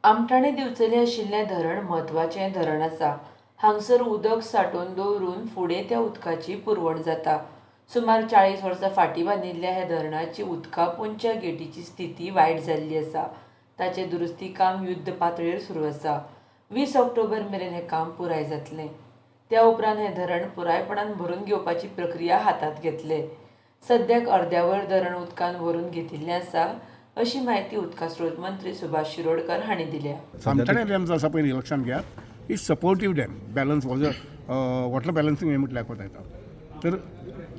आमठाणे दिवचले आशिल्लें धरण म्हत्वाचें धरण आसा. हांगसर उदक सांठोवन दवरून फुडें त्या उदकाची पुरवण जाता. सुमार 40 वर्सां फाटीं बांदिल्ल्या ह्या धरणाची उदका पोंदच्या गेटीची स्थिती वायट जाल्ली आसा. ताचें दुरुस्ती काम युद्ध पातळेर सुरू आसा. 20 ऑक्टोबर मेरेन हें काम पुराय जातलें. त्या उपरांत हें धरण पुरायपणान भरून घेवपाची प्रक्रिया हातांत घेतले. सद्याक अर्द्या वयर धरण उदकान भरून घेतिल्लें आसा, अशी म्हायती उदका स्रोत मंत्री सुभाष शिरोडकर हांणी दिल्या. आमठाणे डॅम जो आसा पळय न्ही, लक्षांत घेयात, is supportive dam, balance was water balancing हें म्हटल्यार कोता येता. तर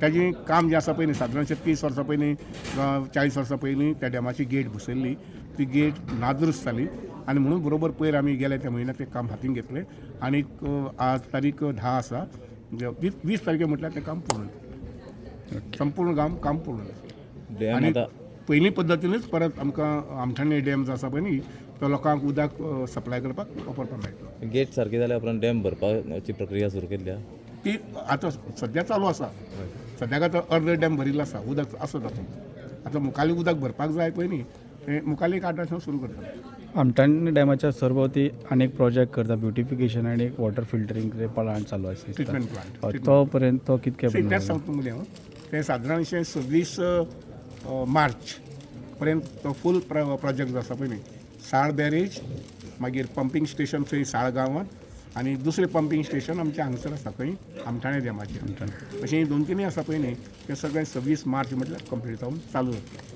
ताजें काम जें आसा पळय न्ही, सादारणशें 30 वर्सां पयलीं, 40 वर्सां पयलीं त्या डॅमाची गेट बसयल्ली. ती गेट नादुरुस्त जाली आनी म्हणून बरोबर पयर आमी गेले त्या म्हयन्याक तें काम हातीन घेतलें आनी आज तारीख 10 आसा, म्हणजे 20 तारखे म्हटल्यार तें काम पूर्ण जालें. संपूर्ण काम पूर्ण जालें. डॅम आनी आतां पयलीं पद्दतीनूच परत आमकां आमठाणे डॅम जो आसा पळय न्ही, तो लोकांक उदक सप्लाय करपाक वापरपाक मेळटलो. गेट सारकी जाल्या उपरांत डॅम भरपाची प्रक्रिया सुरू केल्या. ती आतां सद्या चालू आसा. सद्याक आतां अर्द डॅम भरिल्लो आसा, उदक आसा तातूंत. आतां मुखाल्ली उदक भरपाक जाय पळय न्ही, तें मुखाल्ली एक 8 दिसांनी सुरू करतले. आमठाणे डॅमाच्या सरभोवती आनी एक प्रोजेक्ट करता, ब्युटिफिकेशन आनी एक वॉटर फिल्टरींग प्लांट चालू आसा. Treatment plant. तो पर्यंत तो कितके तेंच सांगता तुमकां हांव, तें सादारणशें 26 मार्च पर्यंत तो फूल प्रोजेक्ट जो आसा पळय न्ही, साळ बॅरेज, मागीर पंपींग स्टेशन थंय साळ गांवांत आनी दुसरें पंपींग स्टेशन आमचें हांगसर आसा खंय आमठाणे डॅमाचेर, अशें 2-3 आसा पळय न्ही, तें सगळें 26 मार्च म्हटल्यार कंप्लीट जावन चालू जातलें.